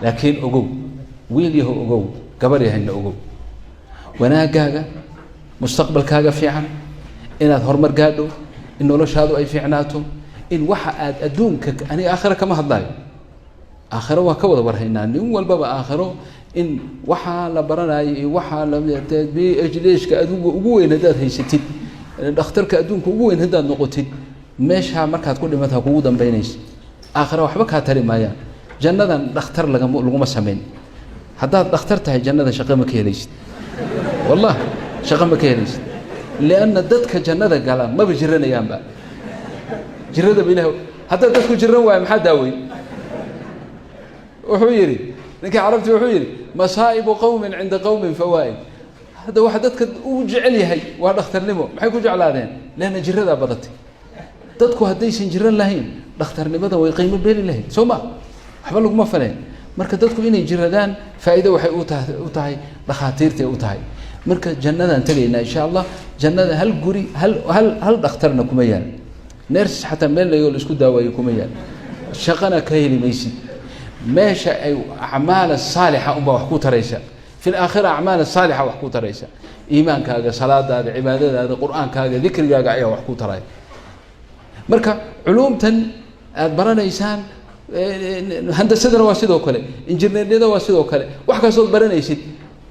Laakiin ogow, wiil yahow, ogow, gabar yahayna ogow, wanaagaaga, mustaqbalkaaga fiican, inaad horumar gaadho, in noloshaadu ay fiicnaato, in waxa aad adduunka, aniga aakhiro kama hadlayo, aakhiro waa ka wada warhaynaa, nin walbaba aakhiro in waxaa la baranayo iyo waxaa la PhD-ka adduunka ugu weyn haddaad haysatid, dhakhtarka adduunka ugu weyn haddaad noqotid, meeshaa markaad ku dhimata kugu dambeynaysa. Aakhiro waxba kaa tari maayaan. Jannadan dhakhtar lagama laguma samayn. Haddaad dhakhtar tahay, jannada shaqo ma ka helaysid, wallah, shaqo ma ka helaysid, lianna dadka jannada gala maba jiranayaanba. Jiradaba ilah haddaad dadku jiran waayo, maxaa daaweyn? Wuxuu yidhi ninkii carabti, wuxuu yidhi: "Masaa'ibu qowmin cinda qowmin fawaa'id." Hadda waxa dadka uu jecel yahay waa dhakhtarnimo. Maxay ku jeclaadeen? Leanna jiradaa badatay. Dadku haddaysan jiran lahayn, dhakhtarnimada way qiimo beeli lahayd, soo ma? Waxba laguma faleen. Marka dadku inay jiradaan faa'iido waxay u tahay dhakhaatiirtay u tahay. Marka jannadaan tegaynaa, insha Allah. Jannada hal guri, hal dhakhtarna kuma yaal, nurse xataa meel layoo la isku daawayo kuma yaal, shaqana ka heli maysid. Meesha ay acmaal saalixa unbaa wax ku taraysa fi laakhira, acmaal saalixa wax ku taraysa, iimaankaaga, salaadaada, cibaadadaada, qur-aankaaga, dikrigaaga ayaa wax ku taraya. Marka culuumtan aada baranaysaan, handasadana waa sidoo kale, injineeryada waa sidoo kale, wax kastood baranaysid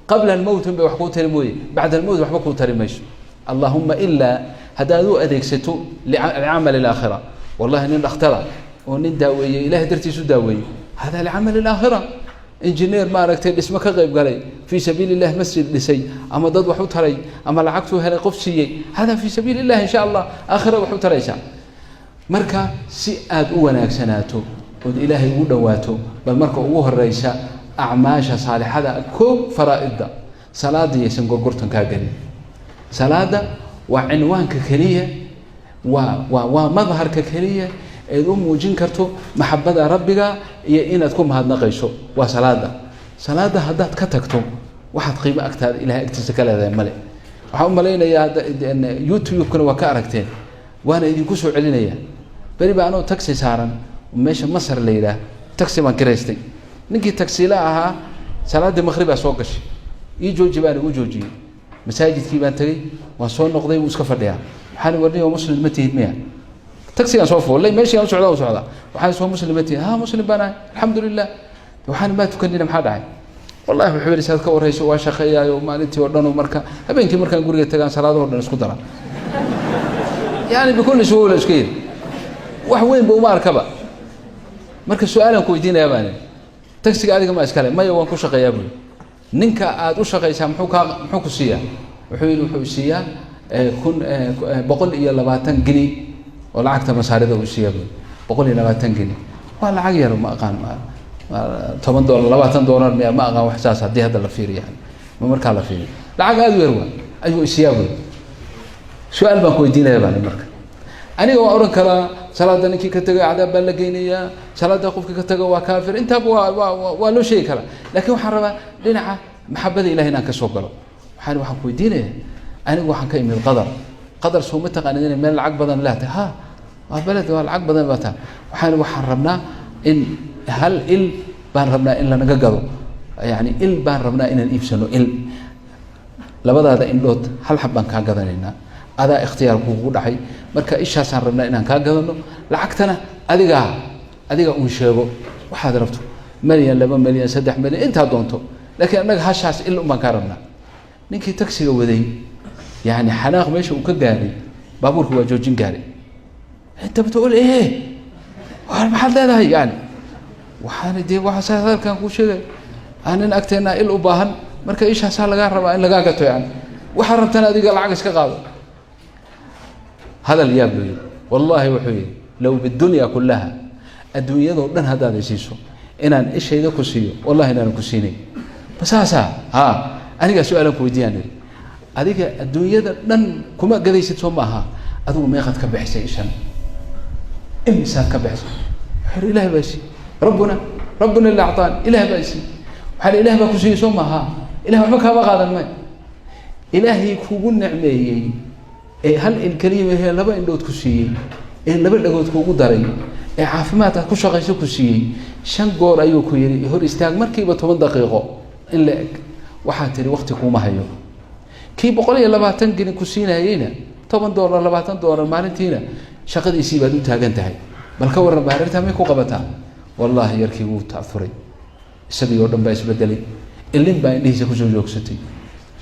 qabla almowt un bay wax kuu tari mooye, bacda almowt waxba kuu tari mayso, allahuma ilaa haddaad u adeegsato licamal alaakhira. Wallahi, nin dhakhtara oo nin daaweeyey, ilahay dartiis u daaweeyey, hada licamal alaakhira. Engineer maaragtay dhismo ka qayb galay fii sabiili illah, masjid dhisay ama dad wax u taray ama lacagtuu helay qof siiyey, hada fii sabiili illah, insha Allah aakhira wax u taraysaa. Marka si aada u wanaagsanaato ood Ilaahay ugu dhowaato, bal marka ugu horeysa acmaasha saalixada koob, faraa'idda, salaada yaysan gorgortan kaa gelin. Salaada waa cinwaanka keliya, waa madharka keliya eed u muujin karto maxabada Rabbiga iyo inaad ku mahadnaqayso, waa salaada. Salaada haddaad ka tagto, waxaad qiimo agtaada Ilahay agtiisa ka leedahay male. Waxaan u malaynayaa YouTube-kana waa ka aragteen, waana idinku soo celinaya. Beri baa anoo taxi saaran meesha Masar la yidhaah, taxi baan kiraystay. Ninkii taksiila ahaa salaaddii maqribaa soo gashay. "Ii jooji" baan igu joojiyey. Masaajidkii baan tegey, waan soo noqday, wuu iska fadhiyaa. Waxaan: "Warniyo, muslim ma tihid miya?" Taxigaan soo fuullay, meeshii aan u socdaa u socdaa. Waxaan: "Soo muslim ma tihid?" "Ha, muslim baan ahay, alxamdulilah." Waxaan: "Maa tukanina, maxaa dhacay?" "Wallahi," wuxuu yidhi, "saad ka warrayso, waa shaqeeyaayo maalintii oo dhan, marka habeenkii markaan guriga tagaan salaadahoo dhan isku dara." Yani bikulli suhuula iska yidhi, wax weyn ba uma arkaba. "Marka su-aalaan ku weydiinayaa," baan idhi. "Taxiga adiga ma iskale?" "Maya, waan ku shaqeeyaa," bui. "Ninka aada u shaqaysaa muxuu ku siiyaa?" Wuxuu yidhi: "Wuxuu siiyaa 120 gini oo lacagta Masaarida uu siiyaa," bui. 120 gini waa lacag yar, ma aqaan, $10, $20 miya, ma aqaan, wax saas haddii hadda la fiiriyo, yani ma markaa la fiiriyo lacag aada u yar waa ayuu isiyaa, bui. "Su-aal baan ku weydiinaya," baan. Marka aniga waa odhan karaa salaada ninkii ka tegay cadaab baa la geynayaa, salaada qofkii ka tago waa kaafir, intaaba waa loo sheegi karaa. Laakiin waxaan rabaa dhinaca maxabada Ilahay inaan ka soo galo. Waxaan ku weydiinaya, anigu waxaan ka imid Qadar. Qadar soo ma taqaanid inay meel lacag badan leetahay? "Ha, waa beled, waa lacag badan baa tahay." Waxaan rabnaa in hal il baan rabnaa in lanaga gado, yani il baan rabnaa inaan iibsano, il labadaada indhood hal xab baan kaa gadanaynaa, adaa ikhtiyaar kugu dhacay. Marka ishaasaan rabnaa inaan kaa gadano, lacagtana adigaa uun sheego waxaad rabto, milyan, 2 milyan, 3 milyan, intaa doonto, laakiin annaga hashaas il un baan kaa rabnaa. Ninkii taxiga waday, yani xanaaq meesha uu ka gaaray, baabuurka waa joojin gaaray. "Inta batool maxaad leedahay?" Yani waxaana dee waxaa hadalkan kuu sheegay aanin agteena il u baahan, marka ishaasaa lagaa rabaa in lagaa gato, yani waxaad rabtana adiga lacag iska qaado. Hadal yaab loo yihi. Wallahi, wuxuu yihi, "Low bidunya kullaha, adduunyadoo dhan haddaad isiiso inaan ishayda ku siiyo, wallahi inaanan ku siinay." "Masaasaa?" "Ha, anigaa su-aalan ku weydiiyaan." Ihi: "Adiga adduunyada dhan kuma gadaysid, soo maaha? Adigu meeqaad ka bixisay ishan? Imisaad ka bixisay?" Wuxuu yihi: "Ilaah baa isiiy, rabbuna ila acطaan, Ilaah baa isiiy." Waxaa "Ilaah baa ku siiyey, soo maaha? Ilah waxba kaama qaadan may. Ilaahay kugu nicmeeyey ee hal il keliya mahe laba indhood ku siiyey, ee laba dhagood kugu daray, Ee caafimaad aad ku shaqayso ku siiyey, 5 goor ayuu ku yidhi hor istaag markiiba 10 daqiiqo in la eg, waxaa tihi wakti kuuma hayo. Kii 120 gini ku siinayeyna $10, $20 maalintiina shaqadiisii baad u taagan tahay. Bal ka warran, baarirtaa may ku qabataa? Wallaahi yarkii wuu ta'afuray, isagii oo dhan baa isbedelay, ilin baa indhihiisa kusoo joogsatay.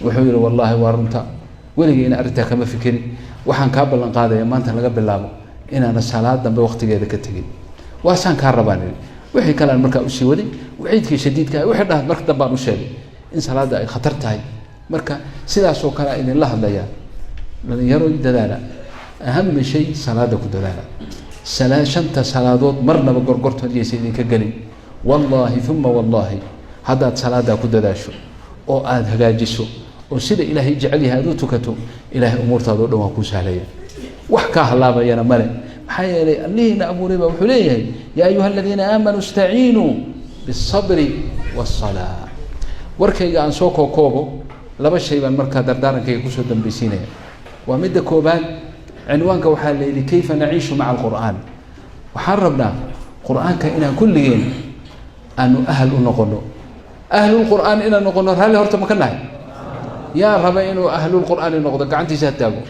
Wuxuu yidhi wallaahi waa runta, weligeyna arrintaa kama fikirin. Waxaan kaa ballan qaadaya maanta laga bilaabo inaana salaad dambe waktigeeda ka tegin, waasaan kaa rabaan idhi. Wixii kalean markaa usii waday, waciidkii shadiidka ah wixii dhahaad marka dambaan u sheegay in salaadda ay khatar tahay. Marka sidaasoo kale idinla hadlayaa, dhalinyaro dadaala, ahama shay salaada ku dadaala. 5 salaadood marnaba gorgortood yaysa idinka gelin. Wallaahi uma wallaahi haddaad salaadaa ku dadaasho oo aada hagaajiso oo sida Ilaahay jecel yahay aad u tukato, Ilaahay umuurtaada o dhan waa kuu sahlaya, wax kaa halaabayana male. Maxaa yeelay Allihiina abuuray baa wuxuu leeyahay yaa ayuha aladiina aamanuu istaciinuu bisabri wasalaa. Warkayga aan soo kookoobo, 2 shay baan markaa dardaarankayga kusoo dambaysiinaya. Waa midda koobaad, cinwaanka waxaa la yidhi kayfa naciishu maca alqur'aan. Waxaan rabnaa qur'aanka inaan kulligeen aanu ahal u noqono, ahlulqur'aan inaan noqono. Raalli horta ma ka nahay? Yaa raba inuu ahlulqur'aani noqdo gacantiisa ha taago.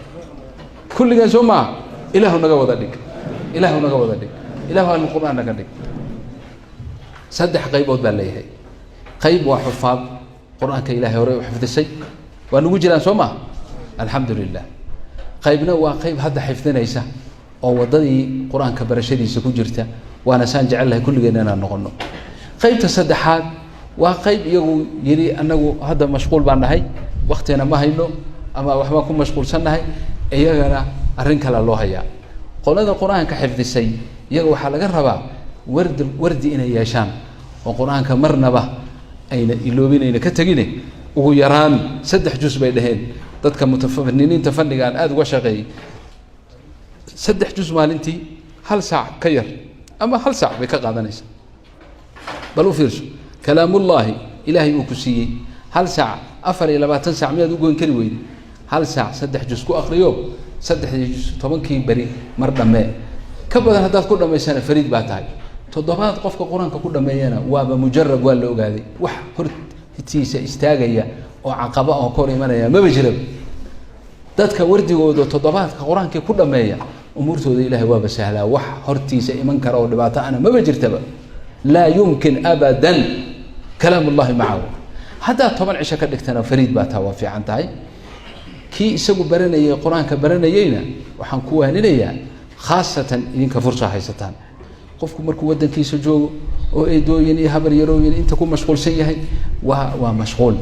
Kulligeen soo maa? Ilaahu naga wada dhig, Ilaahu naga wada dhig, Ilaahu ahlulqur'aan naga dhig. 3 qaybood baa leeyahay. Qayb waa xufaad, qur'aanka Ilaahay hore u xifdisay, waa nagu jiraan soo maa? Alxamdu lilah. Qaybna waa qayb hadda xifdinaysa oo waddadii qur'aanka barashadiisa ku jirta, waana saan jecel lahay kulligeen inaan noqono. Qaybta saddexaad waa qayb iyagu yidhi annagu hadda mashquul baan nahay, waktina ma hayno ama waxbaan ku mashquulsan nahay, iyagana arrin kale loo hayaa. Qolada qur'aanka xifdisay iyaga waxaa laga rabaa wardi inay yeeshaan oo qur'aanka marnaba ayna iloobin, ayna ka tegine. Ugu yaraan 3 juz bay dhaheen dadka mutafaniniinta fanniga aan aada uga shaqeeyey. 3 juz maalintii, 1 saac ka yar ama 1 saac bay ka qaadanaysaa. Bal u fiirso, kalaamullaahi Ilaahay uu ku siiyey 1 saac, 24 saac miyaad u goyn kari weyday? 1 saac 3 juz ku akriyo, 3 juz 10kii beri mar dhammee. Ka badan haddaad ku dhammaysana fariid baa tahay. 7 qofka qur-aanka ku dhammeeyana waaba mujarab, waa la ogaaday, wax hortiisa istaagaya oo caqaba oo kor imanaya maba jiraba. Dadka wardigooda 7aadka qur-aankii ku dhammeeya umuurtooda Ilaahay waaba sahlaa, wax hortiisa iman kara oo dhibaato ana maba jirtaba. Laa yumkin abadan kalaamullahi macahu. Haddaad 10 cisho ka dhigtana fariid baa taa, waa fiican tahay. Kii isagu baranayay qur-aanka baranayeyna waxaan ku waaninayaa, khaasatan idinka fursa haysataan. Qofku markuu waddankiisa joogo oo eedooyin iyo habar yarooyin inta ku mashquulsan yahay waa mashquul.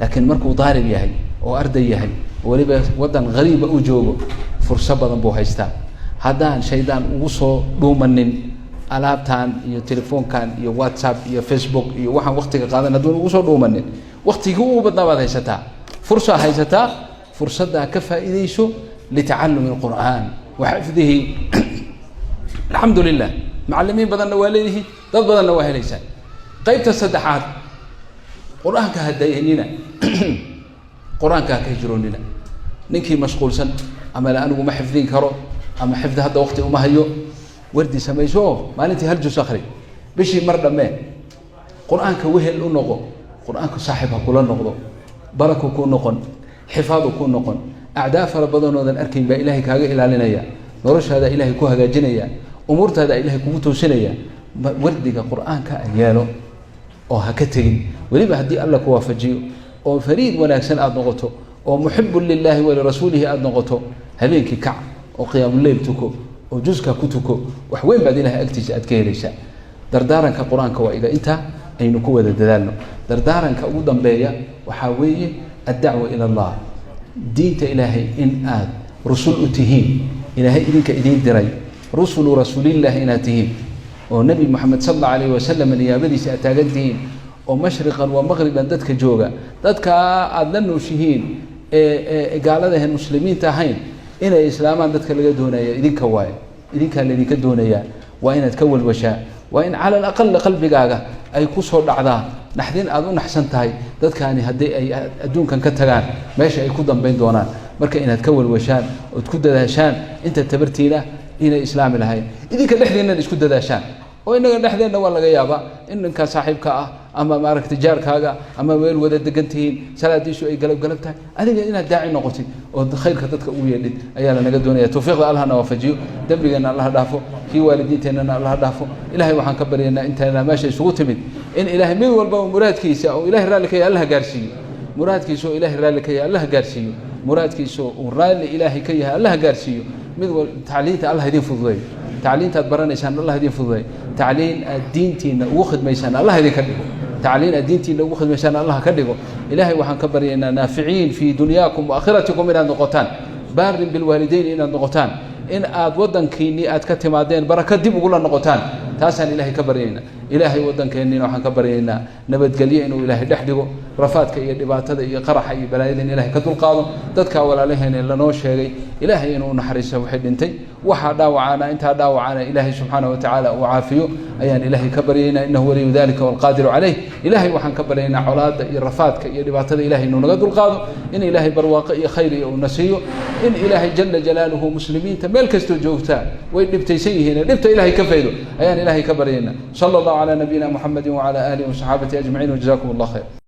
Laakiin markuu daalib yahay oo arday yahay oo weliba waddan ghariiba u joogo, furso badan buu haystaa. Haddaan shaydaan ugu soo dhuumanin alaabtan iyo telefoonkan iyo WhatsApp iyo Facebook iyo waxaan waktiga qaadan, hadduun ugu soo dhuumanin, waktigii ugu badnaa baad haysataa, fursaa haysataa. Fursaddaa ka faa'iidayso litacallumi alqur'aan wa xifdihi. Alxamdu lilah, macallimiin badanna waa leedihiin, dad badanna waa helaysaan. Qaybta saddexaad, qur-aanka ha dayanina, qur-aanka ha ka hijroonina. Ninkii mashquulsan ama la anigu ma xifdin karo ama xifdi hadda wakti uma hayo, wardi samayso, maalintii 1 juz akhri, bishii mar dhammee. Qur-aanka wehel u noqo, qur-aanku saaxib ha kula noqdo, baraku ku noqon, xifaadu ku noqon. Acdaa fara badanoodan arkayn baa Ilaahay kaaga ilaalinaya, noloshaada Ilaahay ku hagaajinaya, umuurtaada Ilaahay kugu toosinaya. Wardiga qur-aanka yeelo oo ha ka tegin. Weliba haddii Alla ku waafajiyo oo fariid wanaagsan aada noqoto oo muxibun lilaahi walirasuulihi aada noqoto, habeenkii kac oo qiyaamuleyl tuko oo juska ku tuko, wax weyn baad Ilahay agtiisa aad ka helaysaa. Dardaaranka qur-aanka waa iga intaa, aynu ku wada dadaalno. Dardaaranka ugu dambeeya waxaa weeye addacwa ila Allah, diinta Ilaahay in aad rusul u tihiin, Ilaahay idinka idiin diray, rusulu rasuulillahi inaad tihiin, oo Nebi Moxamed sal allahu alayhi wasalam niyaabadiisa aad taagan tihiin, oo mashriqan wa maqriban dadka jooga, dadkaa aada la nooshihiin ee gaaladahen muslimiinta ahayn inay islaamaan dadka laga doonaya idinka waayo, idinkaa laydinka doonayaa. Waa inaad ka walwashaa, waa in cala alaqal qalbigaaga ay ku soo dhacdaa naxdin aada u naxsan tahay dadkaani haddii ay adduunkan ka tagaan meesha ay ku dambayn doonaan. Marka inaad ka walwashaan ood ku dadaashaan inta tabartiina. Inay islaami lahayn. Idinka dhexdeennan isku dadaashaan, oo innaga dhexdeenna waa laga yaabaa in ninkaa saaxiibka ah ama maaragtay jaarkaaga ama meel wada degan tihiin, salaadiisu ay galab galab tahay, adiga inaad daaci noqotid oo khayrka dadka ugu yeedhid ayaa lanaga doonaya. Tawfiiqda Allahna waafajiyo, dembigeenna Allaha dhaafo, kii waalidiinteennana Allaha dhaafo. Ilahay waxaan ka baryaynaa intayna meesha isugu timid in Ilaahay mid walba muraadkiisa oo Ilahay raalli ka yahay Allaha gaarsiiyo. Muraadkiisa oo Ilahay raalli ka yahay Allaha gaarsiiyo. Muraadkiisa uu raalli Ilaahay ka yahay Allaha gaarsiiyo. Mid wal tacliinta Allah idin fududeeyo, tacliintaad baranaysaan Allah idin fududeeyo, tacliin aad diintiina ugu khidmaysaan Allah idinka dhigo, tacliin aad diintiina ugu khidmaysaan Allah ka dhigo. Ilaahay waxaan ka baryaynaa naaficiin fii dunyaakum wa aakhiratikum inaad noqotaan, baarin bilwaalidayn inaad noqotaan, in aad waddankiinnii aad ka timaadeen barako dib ugula noqotaan. Taasaan Ilaahay ka baryaynaa. Ilaahay waddankeenniina waxaan ka baryaynaa nabadgelyo inuu Ilaahay dhex dhigo, rafaadka iyo dhibaatada iyo qaraxa iyo balaayada in Ilahay ka dulqaado. Dadka walaalaheena lanoo sheegay, Ilaahay inuu naxariisto waxay dhintay, waxaa dhaawacaana, intaa dhaawacaana Ilaahay subxaana wa tacaala uu caafiyo ayaan Ilaahay ka baryaynaa. Innahu waliyu dalika walqaadiru caleyh. Ilaahay waxaan ka baryaynaa colaadda iyo rafaadka iyo dhibaatada Ilahay inuu naga dulqaado, in Ilaahay barwaaqo iyo khayr iyo uuna siiyo, in Ilaahay jala jalaaluhu muslimiinta meel kastoo joogtaa way dhibtaysan yihiin, dhibta Ilahay ka faydo ayaan Ilahay ka baryaynaa. Sala Allahu calaa nabiyina Muxamedi wacala aalihi wasaxaabatihi ajmaciin, wajazakum Allah khayr.